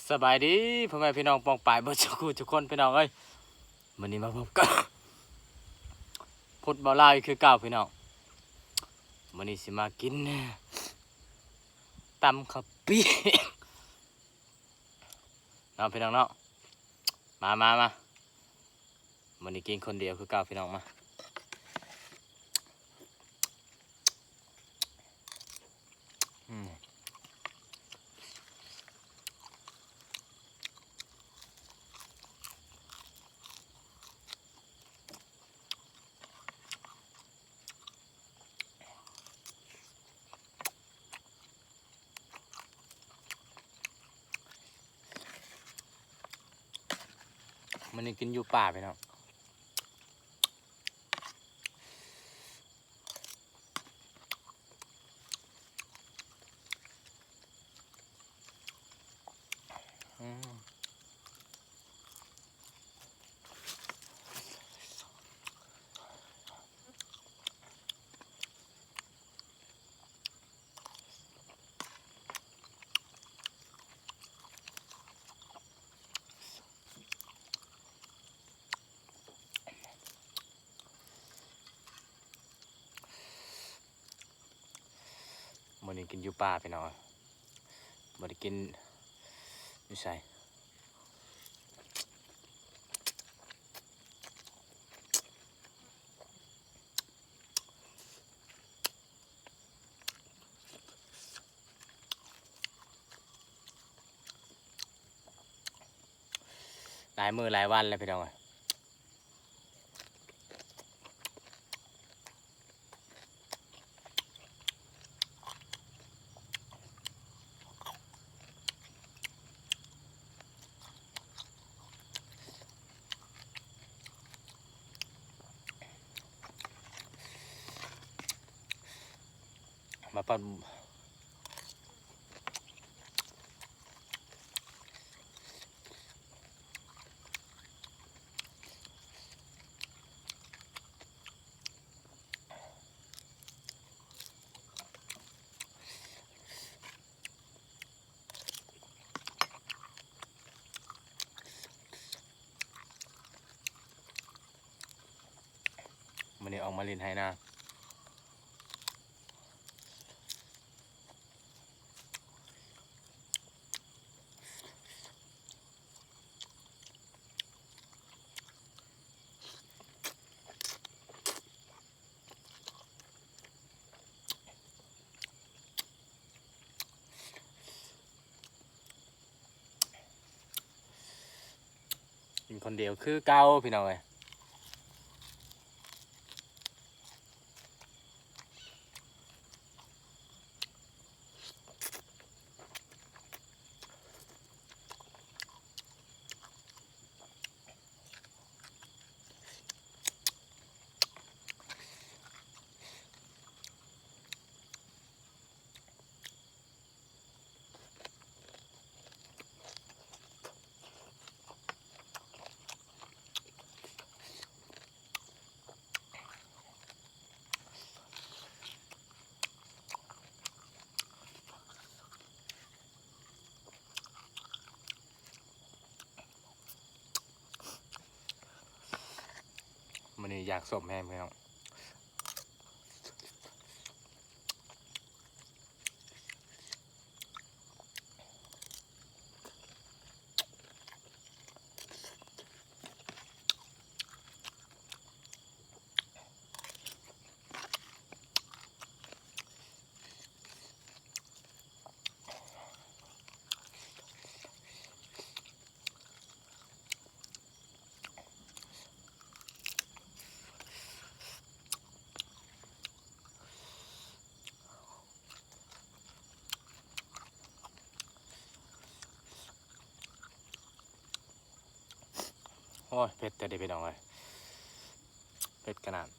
ສະບາຍດີພໍ່ແມ່ພີ່ນ້ອງປ້ອງປາຍເບິດສູ່ຜູ້ສູ່ຄົນພີ່ນ້ອງເອີຍ. ມື້ນີ້ມາພົບກັບພຸດເບົາລາວອີກຄືເກົ່າພີ່ນ້ອງ. ມື້ນີ້ຊິມາກິນຕຳເຂົ້າປຽກເນາະພີ່ນ້ອງເນາະ. ມາ ມາ ມາ. ມື້ນີ້ກິນຄົນດຽວຄືເກົ່າພີ່ນ້ອງ. ມາ ອືມ. ມື້ນີ້ກິນຢູ່ປ່າພີ່ນ້ອງ. ອືມ. ມື້ນີ້ກິນຢູ່ປ່າພີ່ນ້ອງ ບໍ່ໄດ້ກິນຢູ່ໃສ. ຫຼາຍມື້ຫຼາຍວັນແລ້ວພີ່ນ້ອງເອີຍ. ມາປັ້ນ ມື້ນີ້ອອກມາຫຼິ້ນໄຮ່ນາ. ກິນຄົນດຽວຄືເກົ່າພີ່ນ້ອງເອີຍ. ມື້ນີ້ຢາກສົ້ມແຮງພີ່ນ້ອງ. ໂອ້ຍ ເຜັດແທ້ເດພີ່ນ້ອງເອີຍ ເຜັດຂະໜາດ. ອືມ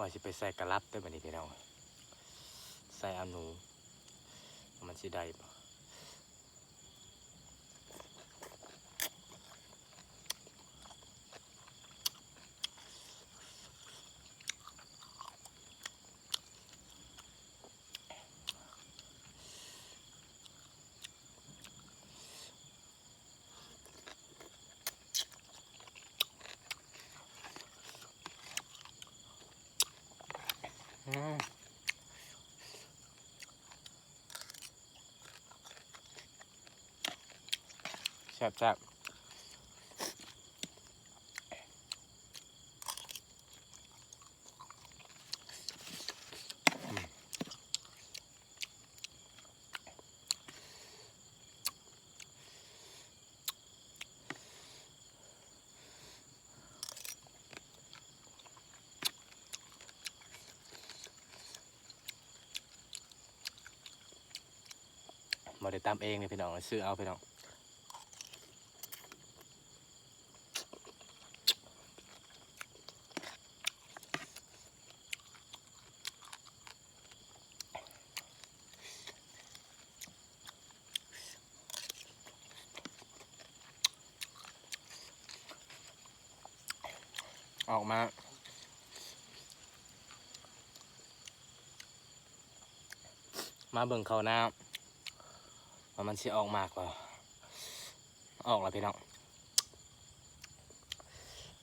ວ່າຊິໄປໃສ່ກະຫຼັບເດີບັດນີ້ພີ່ນ້ອງ ໃສ່ເອົາໜູ ມັນຊິໄດ້ບໍ່? ອືມ ແຊບໆ. ບໍ່ໄດ້ຕຳເອງເດ້ພີ່ນ້ອງ ຊື້ເອົາພີ່ນ້ອງ. ອອກມາ ມາເບິ່ງເຂົ້ານາ ວ່າມັນຊິອອກໝາກບໍ່? ອອກແລ້ວພີ່ນ້ອງ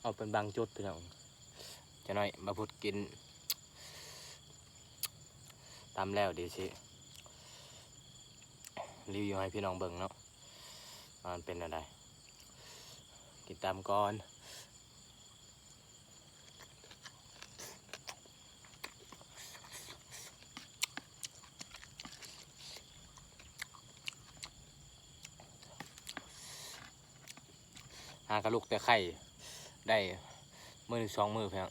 ອອກເປັນບາງຈຸດພີ່ນ້ອງ. ຈັກໜ້ອຍບ່າວພຸດກິນຕຳແລ້ວ ດຽວຊິຣີວິວໃຫ້ພີ່ນ້ອງເບິ່ງເນາະ ວ່າມັນເປັນແນວໃດ. ກິນຕຳກ່ອນ. ຫາກະລຸກແຕ່ໄຂ່ໄດ້ມື້ໜຶ່ງສອງມື້ພຽງ.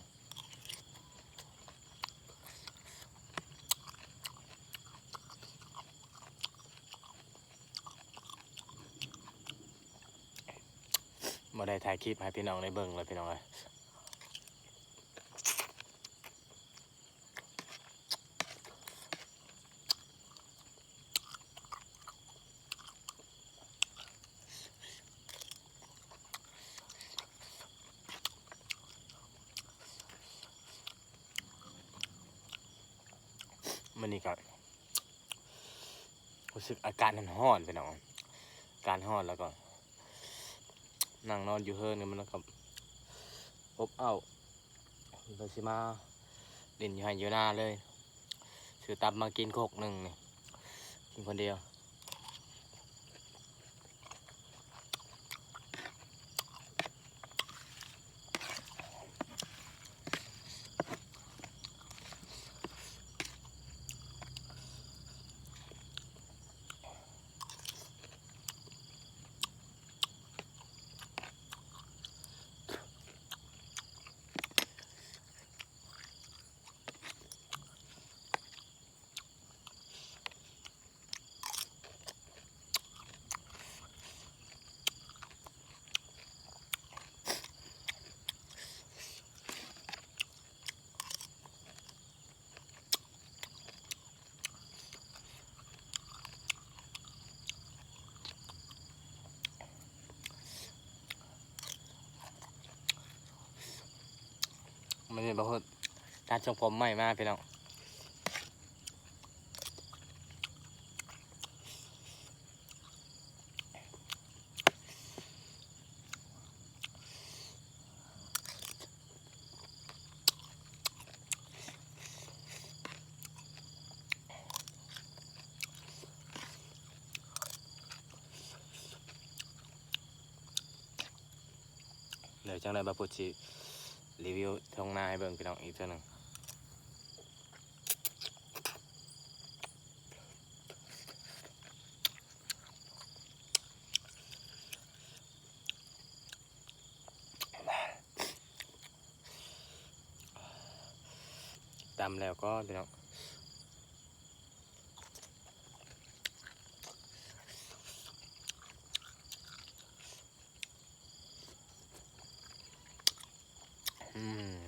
ບໍ່ໄດ້ຖ່າຍຄລິບໃຫ້ພີ່ນ້ອງໄດ້ເບິ່ງເລີຍພີ່ນ້ອງເອີຍ. ມື້ນີ້ກໍຮູ້ສຶກອາກາດມັນຮ້ອນພີ່ນ້ອງ ອາກາດຮ້ອນ ແລ້ວກໍນັ່ງນອນຢູ່ເຮືອນ ມັນກໍອົບອ້າວ. ເພິ່ນຊິມາຫຼິ້ນຢູ່ໄຮ່ຢູ່ນາເລີຍ ຊື້ຕຳມາກິນຄົກໜຶ່ງນີ້ ກິນຄົນດຽວ. ມື້ນີ້ບ່າວພຸດຕັດຊົງຜົມໃໝ່ມາພີ່ນ້ອງ. ດຽວຈັ່ງໃດບ່າວພຸດຊິຣີວິວທົ່ງນາໃຫ້ເບິ່ງພີ່ນ້ອງອີກເທື່ອໜຶ່ງ. ຕຳແລ້ວກໍພີ່ນ້ອງ ອືມ.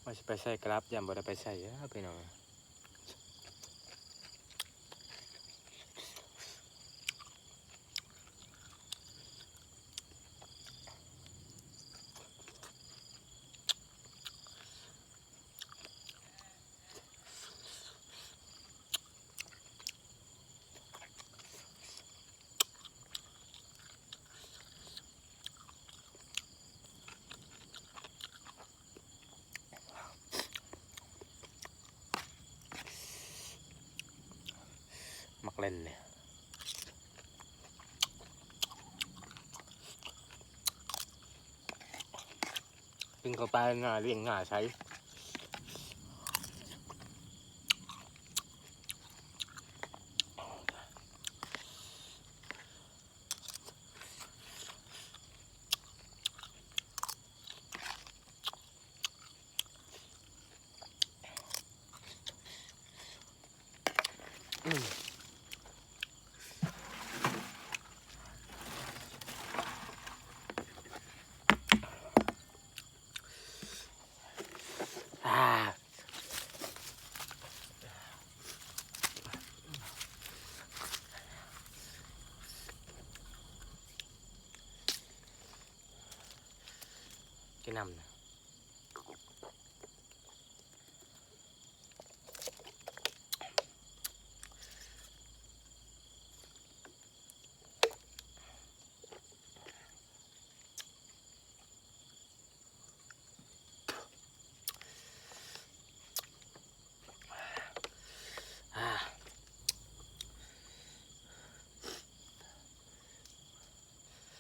ວ່າຊິໄປໃສ່ກະລັບ ຢ້ານບໍ່ໄດ້ໄປໃສ່ເດີພີ່ນ້ອງ. ໝາກເລັ່ນນີ້ ກິນເຂົ້າໄປງ່າຍ ລ້ຽງງ່າຍ ໃສ. ກິນນ້ຳນະ.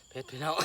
ເຜັດພີ່ນ້ອງ.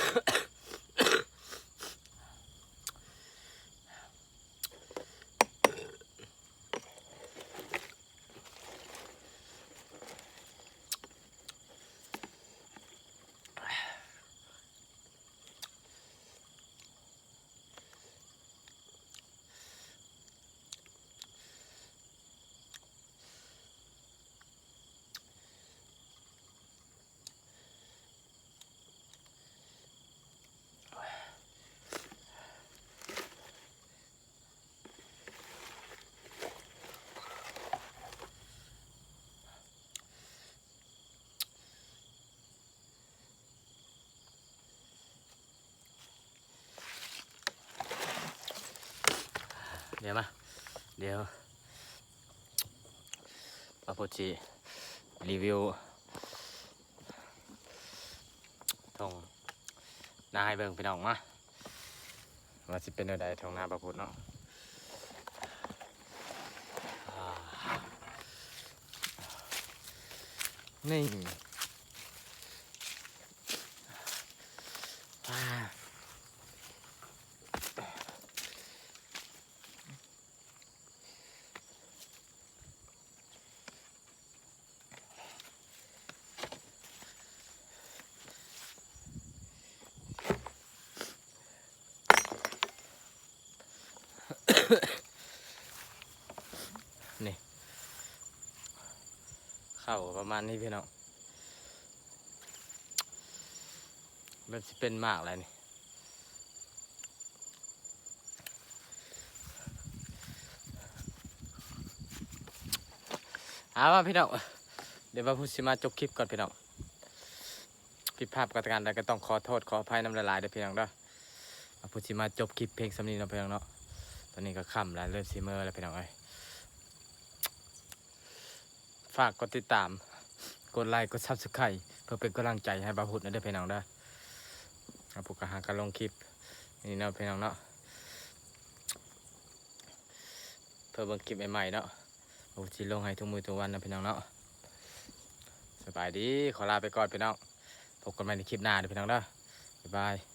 ດຽວມາ ດຽວ ບ່າວພຸດຊິຣີວິວທົ່ງນາໃຫ້ເບິ່ງພີ່ນ້ອງມາ. ວ່າຊິເປັນແນວໃດ ທົ່ງນາບ່າວພຸດເນາະ. ອ່າ ນີ້ ອ່າ. ນີ້ ເຂົ້າປະມານນີ້ພີ່ນ້ອງ ເລີ່ມຊິເປັນໝາກແລ້ວນີ້. ເອົາ ມາພີ່ນ້ອງ ດຽວບ່າວພຸດຊິມາຈົບຄລິບກ່ອນພີ່ນ້ອງ. ຜິດພາດປະການໃດກໍຕ້ອງຂໍໂທດຂໍອະໄພນຳຫຼາຍໆເດີພີ່ນ້ອງເດີ. ບ່າວພຸດຊິມາຈົບຄລິບພຽງສ່ຳນີ້ເນາະພີ່ນ້ອງເນາະ. ຕອນນີ້ກໍຄ່ຳແລ້ວ ເລີ່ມຊິເມືອແລ້ວພີ່ນ້ອງເອີຍ. ຝາກກົດຕິດຕາມ ກົດໄລ ກົດ Subscribe ເພື່ອເປັນກຳລັງໃຈໃຫ້ບ່າວພຸດແດ່ເດີພີ່ນ້ອງເດີ. ບ່າວພຸດກໍຫາກັນລົງຄລິບນີ້ເນາະພີ່ນ້ອງເນາະ ເພື່ອເບິ່ງຄລິບໃໝ່ໆເນາະ. ບ່າວພຸດຊິລົງໃຫ້ທຸກມື້ທຸກວັນນະພີ່ນ້ອງເນາະ. ສະບາຍດີ ຂໍລາໄປກ່ອນພີ່ນ້ອງ ພົບກັນໃໝ່ໃນຄລິບໜ້າເດີພີ່ນ້ອງເດີ. ບາຍບາຍ.